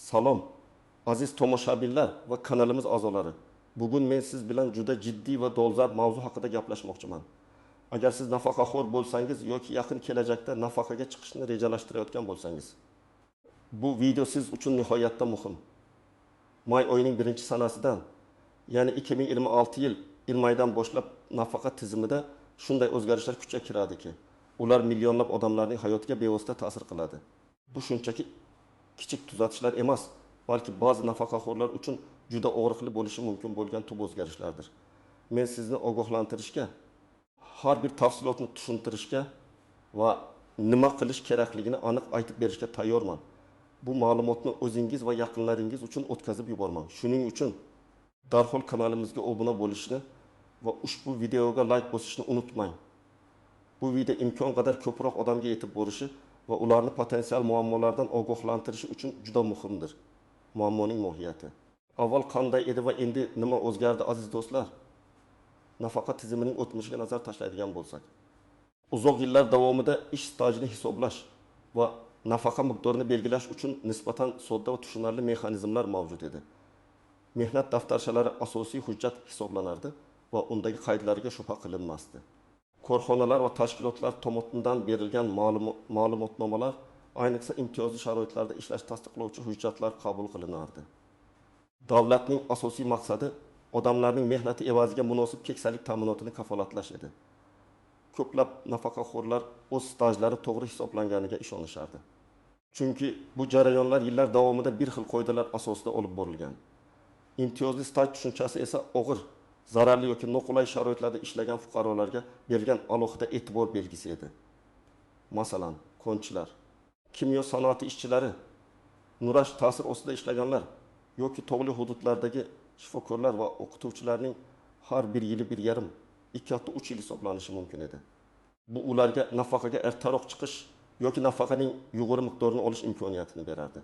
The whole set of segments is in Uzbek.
Salom, aziz tomoshabinlar va kanalimiz a'zolari. Bugun men siz bilan juda jiddiy va dolzarb mavzu haqida gaplashmoqchiman. Agar siz nafaqaxo'r bo'lsangiz yoki yaqin kelajakda nafaqaga chiqishni rejalashtirayotgan bo'lsangiz, bu video siz uchun nihoyatda muhim. May oyining 1-sanasidan, ya'ni 2026 yil iyuldan boshlab nafaqa tizimida shunday o'zgarishlar kuchga kiradiki, ular millionlab odamlarning hayotiga bevosita ta'sir qiladi. Bu shunchaki kichik tuzatishlar emas, balki ba'zi nafaqaxo'rlar uchun juda og'riqli bo'lishi mumkin bo'lgan tub o'zgarishlardir. Men sizni ogohlantirishga, har bir tafsilotni tushuntirishga va nima qilish kerakligini aniq aytib berishga tayyorman. Bu ma'lumotni o'zingiz va yaqinlaringiz uchun o'tkazib yubormang. Shuning uchun darhol kanalimizga obuna bo'lishni va ushbu videoga layk bosishni unutmang. Bu video imkon qadar ko'proq odamga yetib borishi va ularni potensial muammolardan ogohlantirishi uchun juda muhimdir. Muammoning mohiyati. Avval qanday edi va endi nima o'zgardi, aziz do'stlar? Nafaqa tizimining o'tmishiga nazar tashlaydigan bo'lsak, uzoq yillar davomida ish stajini hisoblash va nafaqa miqdorini belgilash uchun nisbatan sodda va tushunarli mexanizmlar mavjud edi. Mehnat daftarchalari asosiy hujjat hisoblanardi va undagi qaydlarga shubha qilinmasdi. Korxonalar va tashkilotlar tomonidan berilgan ma'lumotnomalar, ayniqsa imtiyozli sharoitlarda ishlash tasdiqlovchi hujjatlar qabul qilinardi. Davlatning asosiy maqsadi odamlarning mehnati evaziga munosib keksalik ta'minotini kafolatlash edi. Ko'plab nafaqaxo'rlar o'z stajlari to'g'ri hisoblanganiga ishonishardi. Chunki bu jarayonlar yillar davomida bir xil qoidalar asosida olib borilgan. Imtiyozli staj tushunchasi esa og'ir, zararli yoki noqulay sharoitlarda ishlagan fuqarolarga berilgan alohida e'tibor belgisi edi. Masalan, konchilar, kimyo sanoati ishchilari, nurash ta'sir ostida ishlaganlar yoki tog'li hududlardagi shifokorlar va o'qituvchilarning har bir yili 1,5, 2, hatto 3 yil hisoblanishi mumkin edi. Bu ularga nafaqaga ertaroq chiqish yoki nafaqaning yuqori miqdorini olish imkoniyatini berardi.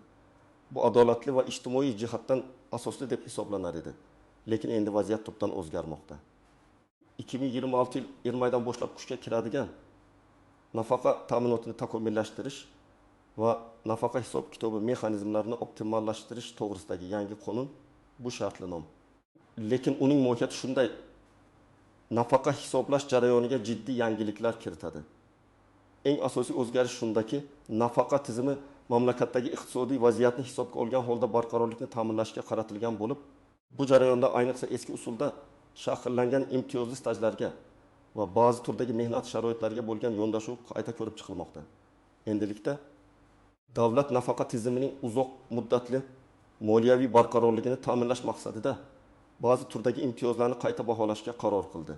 Bu adolatli va ijtimoiy jihatdan asosli deb hisoblanar edi. Lekin endi vaziyat tubdan o'zgarmoqda. 2026 yil iyuldan boshlab kuchga kiradigan nafaqa ta'minotini takomillashtirish va nafaqa hisob kitobi mexanizmlarini optimallashtirish to'g'risidagi yangi qonun bu shartli nom. Lekin uning mohiyati shunday: nafaqa hisoblash jarayoniga jiddiy yangiliklar kiritadi. Eng asosiy o'zgarish shundaki, nafaqa tizimi mamlakatdagi iqtisodiy vaziyatni hisobga olgan holda barqarorlikni ta'minlashga qaratilgan bo'lib, bu jarayonda ayniqsa eski usulda shakllangan imtiyozli stajlarga va ba'zi turdagi mehnat sharoitlariga bo'lgan yondashuv qayta ko'rib chiqilmoqda. Endilikda davlat nafaqa tizimining uzoq muddatli moliyaviy barqarorligini ta'minlash maqsadida ba'zi turdagi imtiyozlarni qayta baholashga qaror qildi.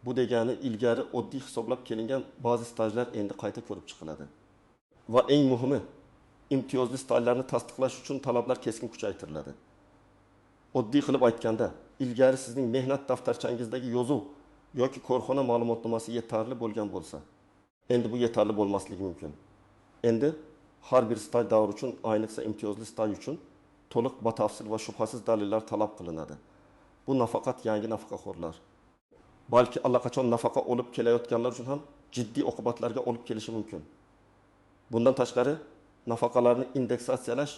Bu degani ilgari oddiy hisoblab kelingan ba'zi stajlar endi qayta ko'rib chiqiladi. Va eng muhimi, imtiyozli stajlarni tasdiqlash uchun talablar keskin kuchaytiriladi. Oddiy qilib aytganda, ilgari sizning mehnat daftarchangizdagi yozuv yoki korxona ma'lumotnomasi yetarli bo'lgan bo'lsa, endi bu yetarli bo'lmasligi mumkin. Endi har bir staj davri uchun, ayniqsa imtiyozli staj uchun to'liq, batafsil va shubhasiz dalillar talab qilinadi. Bu nafaqat yangi nafaqaxo'rlar, balki allaqachon nafaqa olib kelayotganlar uchun ham jiddiy oqibatlarga olib kelishi mumkin. Bundan tashqari, nafaqalarni indeksatsiyalash,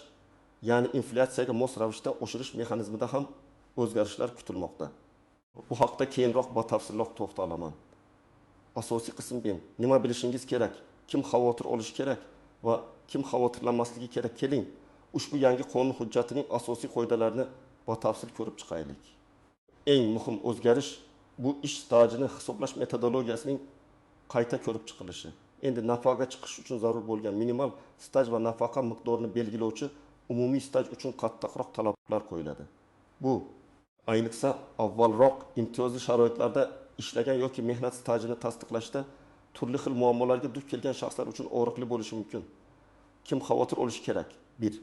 ya'ni inflyatsiyaga mos ravishda oshirish mexanizmida ham o'zgarishlar kutilmoqda. Bu haqda keyinroq batafsilroq to'xtalaman. Asosiy qism bu. Nima bilishingiz kerak? Kim xavotir olishi kerak va kim xavotirlanmasligi kerak? Keling, ushbu yangi qonun hujjatining asosiy qoidalarini batafsil ko'rib chiqaylik. Eng muhim o'zgarish bu ish stajini hisoblash metodologiyasining qayta ko'rib chiqilishi. Endi nafaqaga chiqish uchun zarur bo'lgan minimal staj va nafaqa miqdorini belgilovchi umumiy staj uchun qattiqroq talablar qo'yiladi. Bu ayniqsa avvalroq imtiyozli sharoitlarda ishlagan yoki mehnat stajini tasdiqlashda turli xil muammolarga duch kelgan shaxslar uchun og'riqli bo'lishi mumkin. Kim xavotir olishi kerak? 1.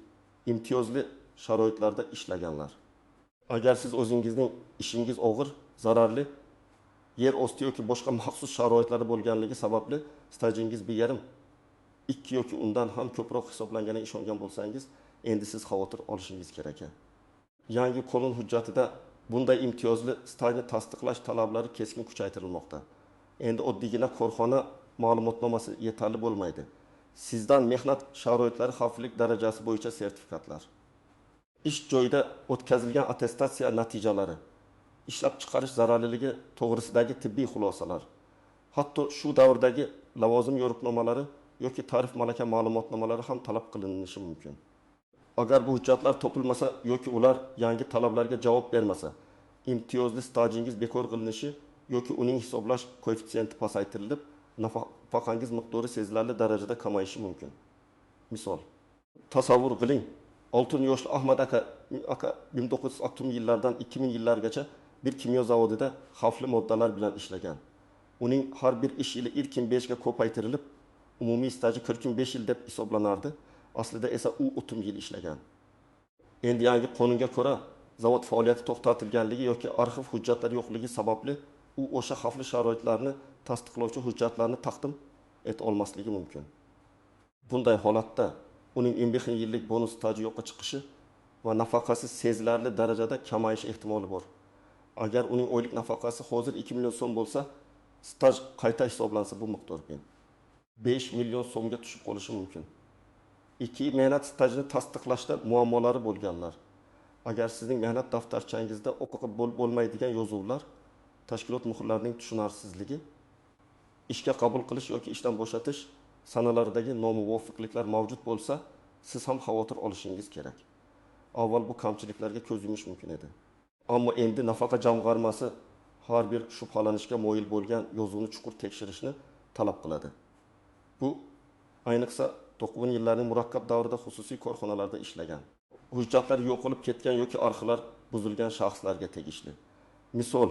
Imtiyozli sharoitlarda ishlaganlar. Agar siz o'zingizning ishingiz og'ir, zararli, yer osti yoki boshqa maxsus sharoitlarda bo'lganligi sababli stajingiz 1,5, 2 yoki undan ham ko'proq hisoblanganiga ishongan bo'lsangiz, endi siz xavotir olishingiz kerak. Yangi qonun hujjatida bunday imtiyozli stajni tasdiqlash talablari keskin kuchaytirilmoqda. Endi oddiygina korxona ma'lumotnomasi yetarli bo'lmaydi. Sizdan mehnat sharoitlari xavflilik darajasi bo'yicha sertifikatlar, ish joyida o'tkazilgan attestatsiya natijalari, ishlab chiqarish zararliligi to'g'risidagi tibbiy xulosalar, hatto shu davrdagi lavozim yo'riqnomalari yoki tarif-malaka ma'lumotnomalari ham talab qilinishi mumkin. Agar bu hujjatlar topilmasa yoki ular yangi talablarga javob bermasa, imtiyozli stajingiz bekor qilinishi yoki uning hisoblash koeffitsiyenti pasaytirilib, nafaqangiz miqdori sezilarli darajada kamayishi mumkin. Misol, tasavvur qiling, oltin yoshli Ahmad aka 1960 yillardan 2000 yillargacha bir kimyo zavodida xavfli moddalar bilan ishlagan. Uning har bir ish yili ilkin 5 ga ko'paytirilib, umumiy staji 45 yil deb hisoblanardi. Aslida esa u 30 yil ishlagan. Endi yangi qonunga ko'ra, zavod faoliyati to'xtatilganligi yoki arxiv hujjatlari yo'qligi sababli u o'sha xavfli sharoitlarni tasdiqlovchi hujjatlarni taqdim eta olmasligi mumkin. Bunday holatda uning 15 yillik bonus staji yo'qqa chiqishi va nafaqasi sezilarli darajada kamayishi ehtimoli bor. Agar uning oylik nafaqasi hozir 2 million so'm bo'lsa, staj qayta hisoblansa bu miqdor 5 million so'mga tushib qolishi mumkin. 2. Mehnat stajini tasdiqlashda muammolari bo'lganlar. Agar sizning mehnat daftarchangizda o'qib bo'lmaydigan yozuvlar, tashkilot muhrlarining tushunarsizligi, ishga qabul qilish yoki ishdan bo'shatish sanalaridagi nomuvofiqliklar mavjud bo'lsa, siz ham xavotir olishingiz kerak. Avval bu kamchiliklarga ko'z yumish mumkin edi. Ammo endi nafaqa jamg'armasi har bir shubhalanishga moyil bo'lgan yozuvni chuqur tekshirishni talab qiladi. Bu ayniqsa 90 yillarning murakkab davrida xususiy korxonalarda ishlagan, hujjatlar yo'qolib ketgan yoki arxivlar buzilgan shaxslarga tegishli. Misol,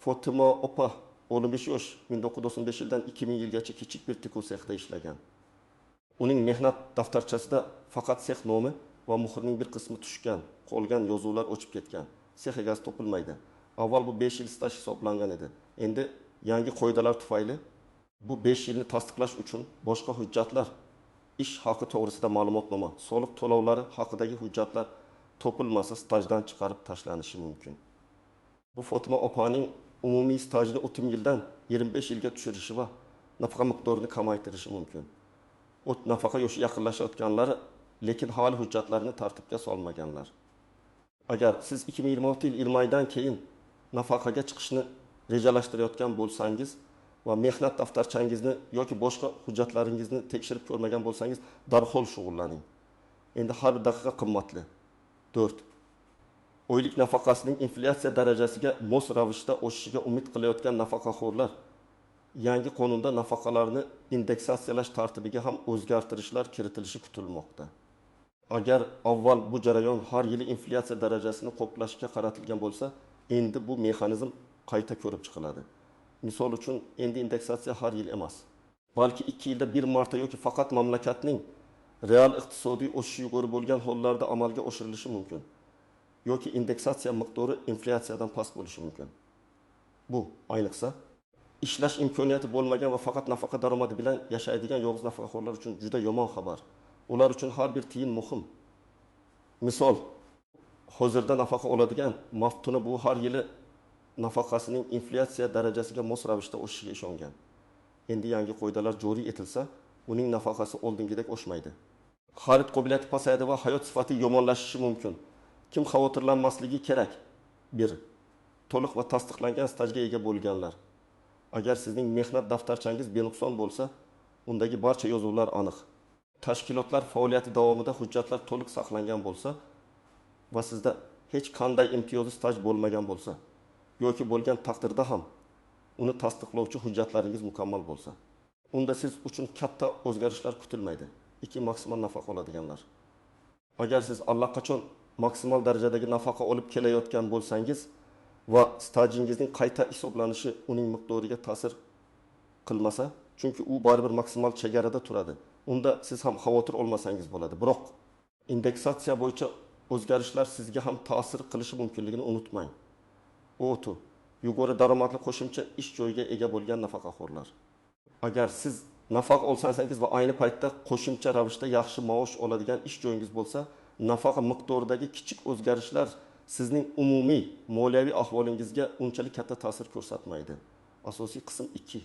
Fotima opa 15 yosh, 1995 yildan 2000 yilgacha kichik bir tikuv sexida ishlagan. Uning mehnat daftarchasida faqat sex nomi va muhrning bir qismi tushgan, qolgan yozuvlar o'chib ketgan. Sex egasi topilmaydi. Avval bu 5 yil staj hisoblangan edi. Endi yangi qoidalar tufayli bu 5 yilni tasdiqlash uchun boshqa hujjatlar, ish haqi to'g'risida ma'lumotnoma, soliq to'lovlari haqidagi hujjatlar topilmasa stajdan chiqarib tashlanishi mumkin. Bu Fotima opaning umumiy stajini 30 yildan 25 yilga tushirishi va nafaqa miqdorini kamaytirishi mumkin. O't nafaqa yoshi yaqinlashayotganlari, lekin hali hujjatlarini tartibga solmaganlar. Agar siz 2026 yil iyul keyin nafaqaga chiqishni rejalashtirayotgan bo'lsangiz va mehnat daftarchangizni yoki boshqa hujjatlaringizni tekshirib ko'rmagan bo'lsangiz, darhol shug'ullaning. Endi har bir daqiqa qimmatli. 4. Oylik nafaqasining inflyatsiya darajasiga mos ravishda oshishiga umid qilayotgan nafaqaxo'rlar yangi qonunda nafaqalarni indeksatsiyalash tartibiga ham o'zgartirishlar kiritilishi kutilmoqda. Agar avval bu jarayon har yili inflyatsiya darajasini qoplashga qaratilgan bo'lsa, endi bu mexanizm qayta ko'rib chiqiladi. Misol uchun, endi indeksatsiya har yil emas, balki 2 yilda bir marta yoki faqat mamlakatning real iqtisodiy o'sishi yuqori bo'lgan hollarda amalga oshirilishi mumkin. Yoki indeksatsiya miqdori inflyatsiyadan past bo'lishi mumkin. Bu ayniqsa ishlash imkoniyati bo'lmagan va faqat nafaqa daromadi bilan yashaydigan yolg'iz nafaqaxo'rlar uchun juda yomon xabar. Ular uchun har bir tiyin muhim. Misol, hozirda nafaqa oladigan Maftuna bu har yili nafaqasining inflyatsiya darajasiga mos ravishda oshishiga ishongan. Endi yangi qoidalar joriy etilsa, uning nafaqasi oldingidek oshmaydi. Xarid qobiliyati pasayadi va hayot sifati yomonlashishi mumkin. Kim xavotirlanmasligi kerak? 1. To'liq va tasdiqlangan stajga ega bo'lganlar. Agar sizning mehnat daftarchangiz benuqson bo'lsa, undagi barcha yozuvlar aniq. Tashkilotlar faoliyati davomida hujjatlar to'liq saqlangan bo'lsa va sizda hech qanday imtiyozli staj bo'lmagan bo'lsa yoki bo'lgan taqdirda ham uni tasdiqlovchi hujjatlaringiz mukammal bo'lsa, unda siz uchun katta o'zgarishlar kutilmaydi. 2. Maksimal nafaqa oladiganlar. Agar siz allaqachon maksimal darajadagi nafaqa olib kelayotgan bo'lsangiz va stajingizning qayta hisoblanishi uning miqdoriga ta'sir qilmasa, chunki u baribir maksimal chegarada turadi, unda siz ham xavotir olmasangiz bo'ladi. Biroq indeksatsiya bo'yicha o'zgarishlar sizga ham ta'sir qilishi mumkinligini unutmang. 6. Yuqori daromadli qo'shimcha ish joyiga ega bo'lgan nafaqaxo'rlar. Agar siz nafaqa olsangiz va ayni paytda qo'shimcha ravishda yaxshi maosh oladigan ish joyingiz bo'lsa, nafaqa miqdoridagi kichik o'zgarishlar sizning umumiy moliyaviy ahvolingizga unchalik katta ta'sir ko'rsatmaydi. Asosiy qism 2.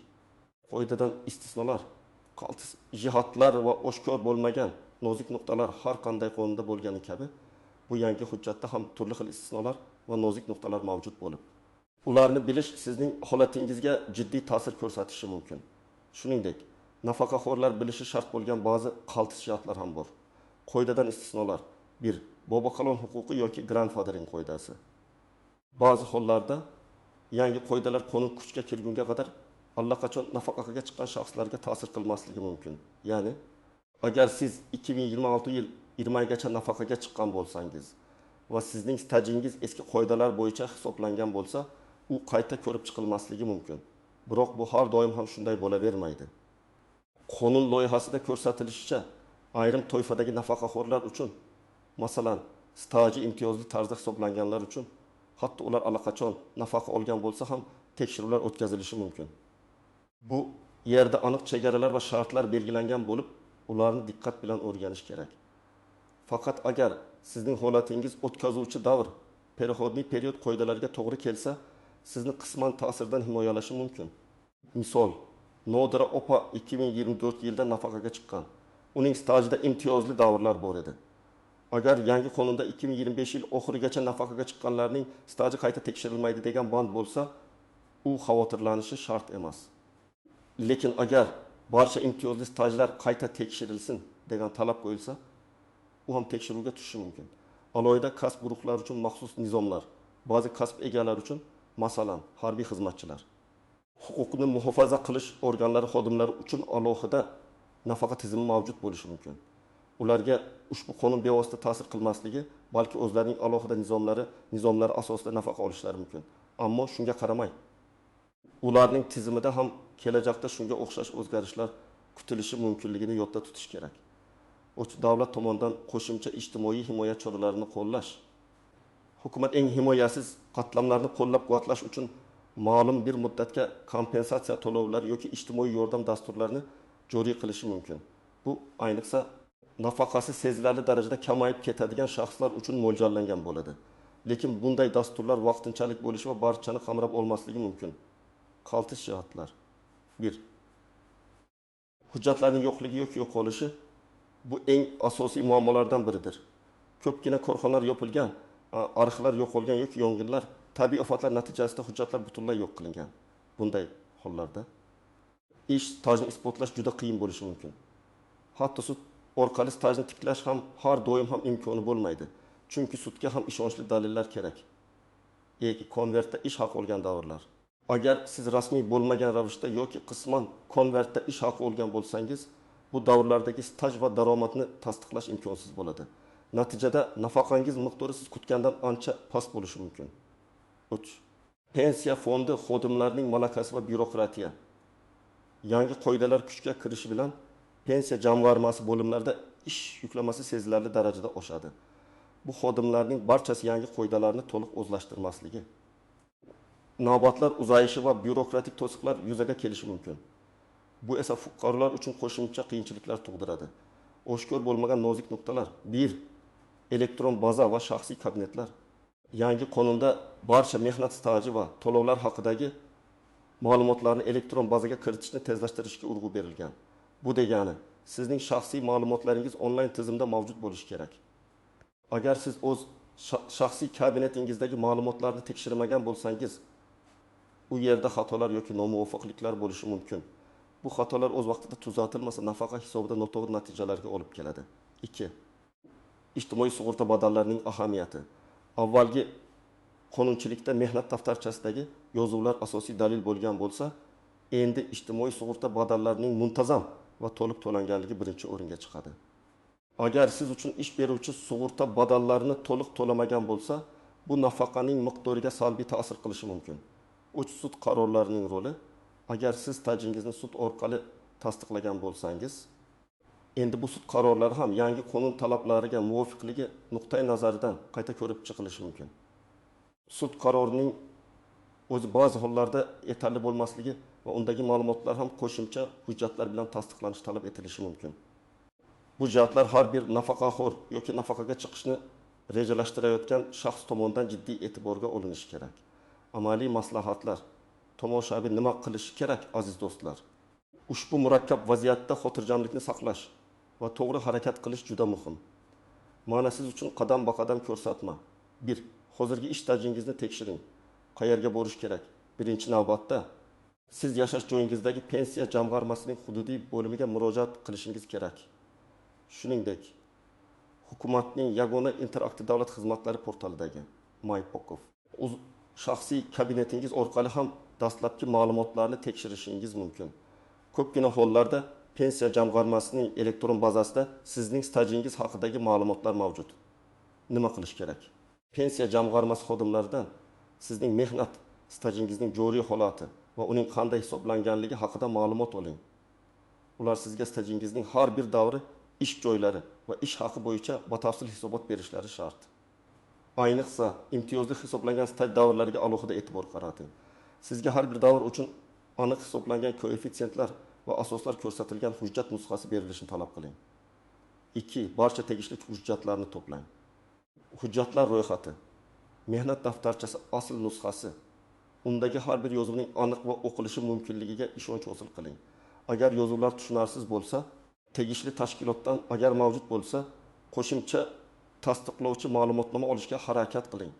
Qoidadan istisnolar. Qaltis jihatlar va oshkor bo'lmagan nozik nuqtalar har qanday qonunda bo'lgani kabi, bu yangi hujjatda ham turli xil istisnolar va nozik nuqtalar mavjud bo'lib, ularni bilish sizning holatingizga jiddiy ta'sir ko'rsatishi mumkin. Shuningdek, nafaqaxo'rlar bilishi shart bo'lgan ba'zi qaltis jihatlar ham bor. Qoidadan istisnolar. 1. Bobokalon huquqi yoki grandfathering qoidasi. Ba'zi hollarda yangi qoidalar qonun kuchga kirgunga qadar allaqachon nafaqaga chiqqan shaxslarga ta'sir qilmasligi mumkin. Ya'ni, agar siz 2026 yil 20 aygacha nafaqaga chiqqan bo'lsangiz va sizning stajingiz eski qoidalar bo'yicha hisoblangan bo'lsa, u qayta ko'rib chiqilmasligi mumkin. Biroq bu har doim ham shunday bo'lavermaydi. Qonun loyihasida ko'rsatilishicha, ayrim toifadagi nafaqaxo'rlar uchun, masalan, staji imtiyozli tarzda hisoblanganlar uchun, hatto ular allaqachon nafaqa olgan bo'lsa ham tekshiruvlar o'tkazilishi mumkin. Bu yerda aniq chegaralar va shartlar belgilangan bo'lib, ularni diqqat bilan o'rganish kerak. Faqat agar sizning holatingiz o'tkazuvchi davr, переходный период qoidalariga to'g'ri kelsa, sizni qisman ta'sirdan himoyalashi mumkin. Misol, Nodira opa 2024 yilda nafaqaga chiqqan. Uning stajida imtiyozli davrlar bor edi. Agar yangi qonunda 2025 yil oxirigacha nafaqaga chiqqanlarning staji qayta tekshirilmaydi degan band bo'lsa, u xavotirlanishi shart emas. Lekin agar barcha imtiyozli stajlar qayta tekshirilsin degan talab qo'yilsa, u ham tekshiruvga tushishi mumkin. Alohida kasb guruhlari uchun maxsus nizomlar, ba'zi kasb egalari uchun, masalan, harbiy xizmatchilar, huquqni muhofaza qilish organlari xodimlari uchun alohida nafaqa tizimi mavjud bo'lishi mumkin. Ularga ushbu qonun bevosita ta'sir qilmasligi, balki o'zlarining alohida nizomlari asosida nafaqa olishlari mumkin. Ammo shunga qaramay, ularning tizimida ham kelajakda shunga o'xshash o'zgarishlar kutilishi mumkinligini yodda tutish kerak. Davlat tomonidan qo'shimcha ijtimoiy himoya choralarini qo'llash, hukumat eng himoyasiz qatlamlarni qo'llab-quvvatlash uchun ma'lum bir muddatga kompensatsiya to'lovlari yoki ijtimoiy yordam dasturlarini joriy qilishi mumkin. Bu ayniqsa nafaqasi sezilarli darajada kamayib ketadigan shaxslar uchun mo'ljallangan bo'ladi. Lekin bunday dasturlar vaqtinchalik bo'lishi va barchani qamrab olmasligi mumkin. Qaltis jihatlar. 1. Hujjatlarning yo'qligi yoki yo'qolishi bu eng asosiy muammolardan biridir. Ko'pgina korxonalar yopilgan, arxivlar yo'qolgan yoki yong'inlar, tabiiy ofatlar natijasida hujjatlar butunlay yo'q qilingan. Bunday hollarda ish stajini isbotlash juda qiyin bo'lishi mumkin. Hatto sud orqali stajni tiklash ham har doim ham imkoni bo'lmaydi. Chunki sudga ham ishonchli dalillar kerak. 2. Konvertda ish haqi olgan davrlar. Agar siz rasmiy bo'lmagan ravishda yoki qisman konvertda ish haqi olgan bo'lsangiz, bu davrlardagi staj va daromadni tasdiqlash imkonsiz bo'ladi. Natijada nafaqangiz miqdori siz kutgandan ancha past bo'lishi mumkin. 3. Pensiya fondi xodimlarining malakasi va byurokratiya. Yangi qoidalar kuchga kirishi bilan pensiya jamg'armasi bo'limlarida ish yuklamasi sezilarli darajada oshadi. Bu xodimlarning barchasi yangi qoidalarni to'liq o'zlashtirmasligi, navbatlar uzayishi va byurokratik to'siqlar yuzaga kelishi mumkin. Bu esa fuqarolar uchun qo'shimcha qiyinchiliklar tug'diradi. Oshkor bo'lmagan nozik nuqtalar. 1. Elektron baza va shaxsiy kabinetlar. Yangi qonunda barcha mehnat staji va to'lovlar haqidagi ma'lumotlarni elektron bazaga kiritishni tezlashtirishga urg'u berilgan. Bu degani, sizning shaxsiy ma'lumotlaringiz onlayn tizimda mavjud bo'lishi kerak. Agar siz o'z shaxsiy kabinetingizdagi ma'lumotlarni tekshirmagan bo'lsangiz, u yerda xatolar yoki nomuvofiqliklar bo'lishi mumkin. Bu xatolar o'z vaqtida tuzatilmasa, nafaqa hisobida noto'g'ri natijalarga olib keladi. 2. Ijtimoiy sug'urta badallarining ahamiyati. Avvalgi qonunchilikda mehnat daftarchasidagi yozuvlar asosiy dalil bo'lgan bo'lsa, endi ijtimoiy sug'urta badallarining muntazam va to'liq to'langanligi birinchi o'ringa chiqadi. Agar siz uchun ish beruvchi sug'urta badallarini to'liq to'lamagan bo'lsa, bu nafaqaning miqdoriga salbiy ta'sir qilishi mumkin. 3. Sud qarorlarining roli. Agar siz stajingizni sud orqali tasdiqlagan bo'lsangiz, endi bu sud qarorlari ham yangi qonun talablariga muvofiqligi nuqtai nazaridan qayta ko'rib chiqilishi mumkin. Sud qarorining o'zi ba'zi hollarda yetarli bo'lmasligi va undagi ma'lumotlar ham qo'shimcha hujjatlar bilan tasdiqlanishi talab etilishi mumkin. Bu jihatlar har bir nafaqaxo'r yoki nafaqaga chiqishni rejalashtirayotgan shaxs tomonidan jiddiy e'tiborga olinishi kerak. Amaliy maslahatlar. Tomoshabin nima qilishi kerak, aziz do'stlar? Ushbu murakkab vaziyatda xotirjamlikni saqlash va to'g'ri harakat qilish juda muhim. Mana siz uchun qadam-baqadam ko'rsatma. 1. Hozirgi ish stajingizni tekshiring. Qayerga borish kerak? Birinchi navbatda siz yashash joyingizdagi pensiya jamg'armasining hududiy bo'limiga murojaat qilishingiz kerak. Shuningdek, hukumatning yagona interaktiv davlat xizmatlari portalidagi MyPokov o'z shaxsiy kabinetingiz orqali ham dastlabki ma'lumotlarni tekshirishingiz mumkin. Ko'pgina hollarda pensiya jamg'armasining elektron bazasida sizning stajingiz haqidagi ma'lumotlar mavjud. Nima qilish kerak? Pensiya jamg'armasi xodimlaridan sizning mehnat stajingizning joriy holati va uning qanday hisoblanganligi haqida ma'lumot oling. Ular sizga stajingizning har bir davri, ish joylari va ish haqi bo'yicha batafsil hisobot berishlari shart. Ayniqsa, imtiyozli hisoblangan staj davrlariga alohida e'tibor qarating. Sizga har bir davr uchun aniq hisoblangan koeffitsiyentlar va asoslar ko'rsatilgan hujjat nusxasi berilishini talab qiling. 2. Barcha tegishli hujjatlarni to'plang. Hujjatlar ro'yxati, mehnat daftarchasi asl nusxasi, undagi har bir yozuvning aniq va o'qilishi mumkinligiga ishonch hosil qiling. Agar yozuvlar tushunarsiz bo'lsa, tegishli tashkilotdan agar mavjud bo'lsa, qo'shimcha tasdiqlovchi ma'lumotnoma olishga harakat qiling.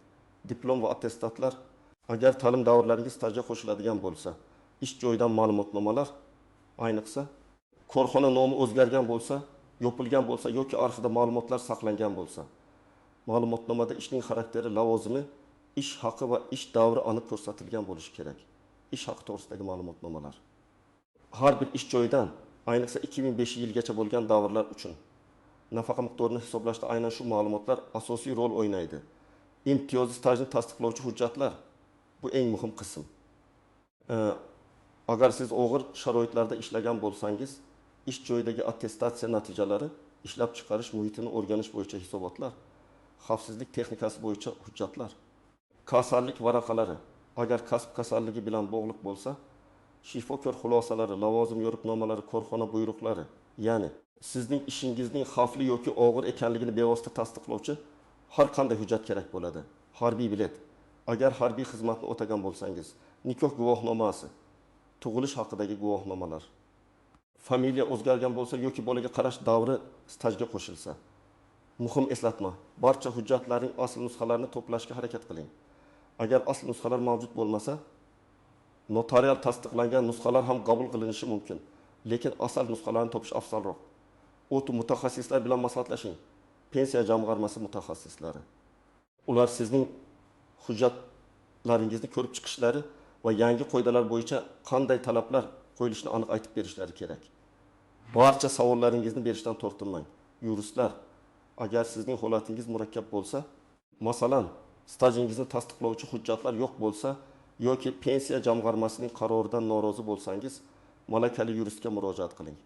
Diplom va attestatlar, agar ta'lim davrlaringiz stajga qo'shiladigan bo'lsa, ish joyidan ma'lumotnomalar, ayniqsa korxona nomi o'zgargan bo'lsa, yopilgan bo'lsa yoki arxivda ma'lumotlar saqlangan bo'lsa, ma'lumotnomada ishning xarakteri, lavozimi, ish haqi va ish davri aniq ko'rsatilgan bo'lishi kerak. Ish haqi to'g'risidagi ma'lumotnomalar. Har bir ish joyidan, ayniqsa 2005-yilgacha bo'lgan davrlar uchun nafaqa miqdorini hisoblashda aynan shu ma'lumotlar asosiy rol o'ynaydi. Imtiyozli stajni tasdiqlovchi hujjatlar bu eng muhim qism. Agar siz og'ir sharoitlarda ishlagan bo'lsangiz, ish joyidagi attestatsiya natijalari, ishlab chiqarish muhitini o'rganish bo'yicha hisobotlar, xavfsizlik texnikasi bo'yicha hujjatlar, kasallik varaqalari, agar kasb kasalligi bilan bog'liq bo'lsa, shifokor xulosalari, lavozim yo'riqnomalari, korxona buyruqlari, ya'ni sizning ishingizning xavfli yoki og'ir ekanligini bevosita tasdiqlovchi har qanday hujjat kerak bo'ladi. Harbiy bilet, agar harbiy xizmatni o'tagan bo'lsangiz, nikoh guvohnomasi, tug'ilish haqidagi guvohnomalar, familiya o'zgargan bo'lsa yoki bolaga qarash davri stajga qo'shilsa. Muhim eslatma: barcha hujjatlarning asl nusxalarini to'plashga harakat qiling. Agar asl nusxalar mavjud bo'lmasa, notarial tasdiqlangan nusxalar ham qabul qilinishi mumkin, lekin asl nusxalarni topish afzalroq. O'ta mutaxassislar bilan maslahatlashing. Pensiya jamg'armasi mutaxassislari. Ular sizning hujjatlaringizni ko'rib chiqishlari va yangi qoidalar bo'yicha qanday talablar qo'yilishini aniq aytib berishlari kerak. Barcha savollaringizni berishdan tortinmang. Yuristlar, agar sizning holatingiz murakkab bo'lsa, masalan, stajingizni tasdiqlovchi hujjatlar yo'q bo'lsa yoki pensiya jamg'armasining qaroridan norozi bo'lsangiz, malakali yuristga murojaat qiling.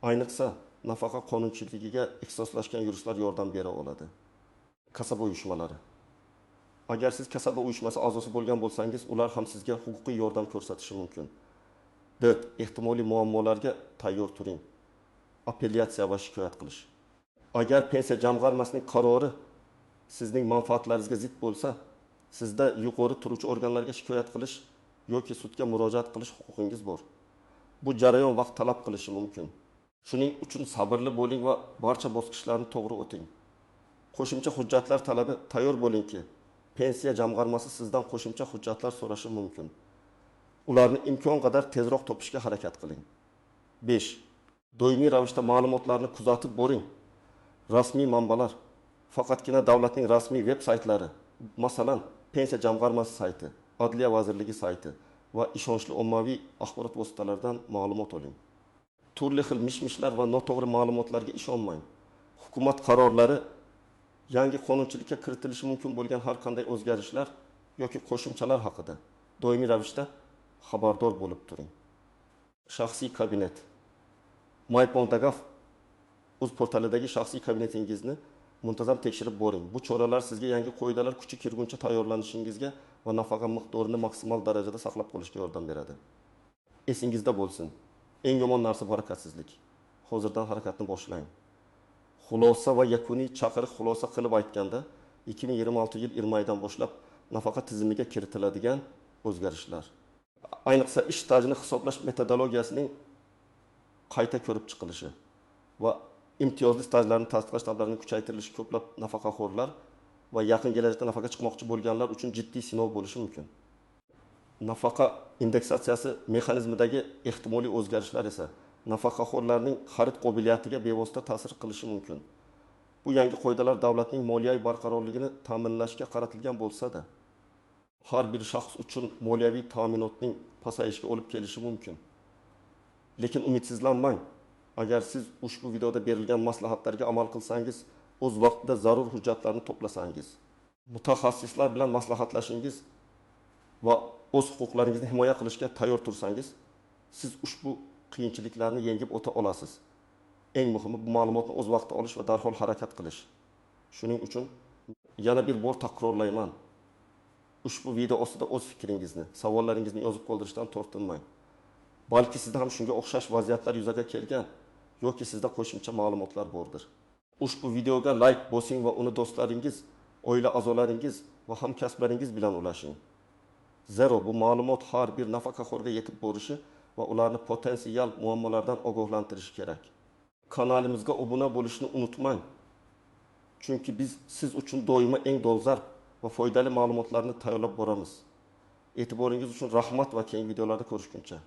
Ayniqsa, nafaqa qonunchiligiga ixtisoslashgan yuristlar yordam bera oladi. Kasaba uyushmalari. Agar siz kasaba uyushmasi a'zosi bo'lgan bo'lsangiz, ular ham sizga huquqiy yordam ko'rsatishi mumkin. 4. Ehtimoliy muammolarga tayyor turing. Apellyatsiya va shikoyat qilish. Agar pensiya jamg'armasining qarori sizning manfaatlaringizga zid bo'lsa, sizda yuqori turuvchi organlarga shikoyat qilish yoki sudga murojaat qilish huquqingiz bor. Bu jarayon vaqt talab qilishi mumkin. Shuning uchun sabrli bo'ling va barcha bosqichlarni to'g'ri o'ting. Qo'shimcha hujjatlar talabi tayyor bo'lingki, pensiya jamg'armasi sizdan qo'shimcha hujjatlar so'rashi mumkin. Ularni imkon qadar tezroq topishga harakat qiling. 5. Doimiy ravishda ma'lumotlarni kuzatib boring. Rasmiy manbalar, faqatgina davlatning rasmiy veb saytlari, masalan, pensiya jamg'armasi sayti, Adliya vazirligi sayti va ishonchli ommaviy axborot vositalaridan ma'lumot oling. Turli xil mish-mishlar va noto'g'ri ma'lumotlarga ishonmang. Hukumat qarorlari, yangi qonunchilikka kiritilishi mumkin bo'lgan har qanday o'zgarishlar yoki qo'shimchalar haqida doimiy ravishda xabardor bo'lib turing. Shaxsiy kabinet. My.gov o'z portalidagi shaxsiy kabinetingizni muntazam tekshirib boring. Bu choralar sizga yangi qoidalar kuchga kirguncha tayyorlanishingizga va nafaqa miqdorini maksimal darajada saqlab qolishga yordam beradi. Esingizda bo'lsin, eng yomon narsa harakatsizlik. Hozirdan harakatni boshlang. Xulosa va yakuniy chaqiriq. Xulosa qilib aytganda, 2026-yil iyul boshlab nafaqa tizimiga kiritiladigan o'zgarishlar, ayniqsa ish stajini hisoblash metodologiyasining qayta ko'rib chiqilishi va imtiyozli stajlarni tasdiqlash talablarining kuchaytirilishi ko'plab nafaqaxo'rlar va yaqin kelajakda nafaqaga chiqmoqchi bo'lganlar uchun jiddiy sinov bo'lishi mumkin. Nafaqa indeksatsiyasi mexanizmidagi ehtimoliy o'zgarishlar esa nafaqaxo'rlarning xarid qobiliyatiga bevosita ta'sir qilishi mumkin. Bu yangi qoidalar davlatning moliyaviy barqarorligini ta'minlashga qaratilgan bo'lsa-da, har bir shaxs uchun moliyaviy ta'minotning pasayishiga olib kelishi mumkin. Lekin umidsizlanmang. Agar siz ushbu videoda berilgan maslahatlarga amal qilsangiz, o'z vaqtida zarur hujjatlarni to'plasangiz, mutaxassislar bilan maslahatlashingiz va o'z huquqlaringizni himoya qilishga tayyor tursangiz, siz ushbu qiyinchiliklarni yengib o'ta olasiz. Eng muhimi bu ma'lumotni o'z vaqtida olish va darhol harakat qilish. Shuning uchun yana bir bor takrorlayman. Ushbu video ostida o'z fikringizni, savollaringizni yozib qoldirishdan tortinmang. Balki sizda ham shunga o'xshash vaziyatlar yuzaga kelgan yoki sizda qo'shimcha ma'lumotlar bordir. Ushbu videoga like bosing va uni do'stlaringiz, oila a'zolaringiz va hamkasblaringiz bilan ulashing. Zero bu ma'lumot har bir nafaqaxo'rga yetib borishi va ularni potensial muammolardan ogohlantirishi kerak. Kanalimizga obuna bo'lishni unutmang. Chunki biz siz uchun doimo eng dolzarb va foydali ma'lumotlarni tayyorlab boramiz. E'tiboringiz uchun rahmat va keyingi videolarda ko'rishguncha.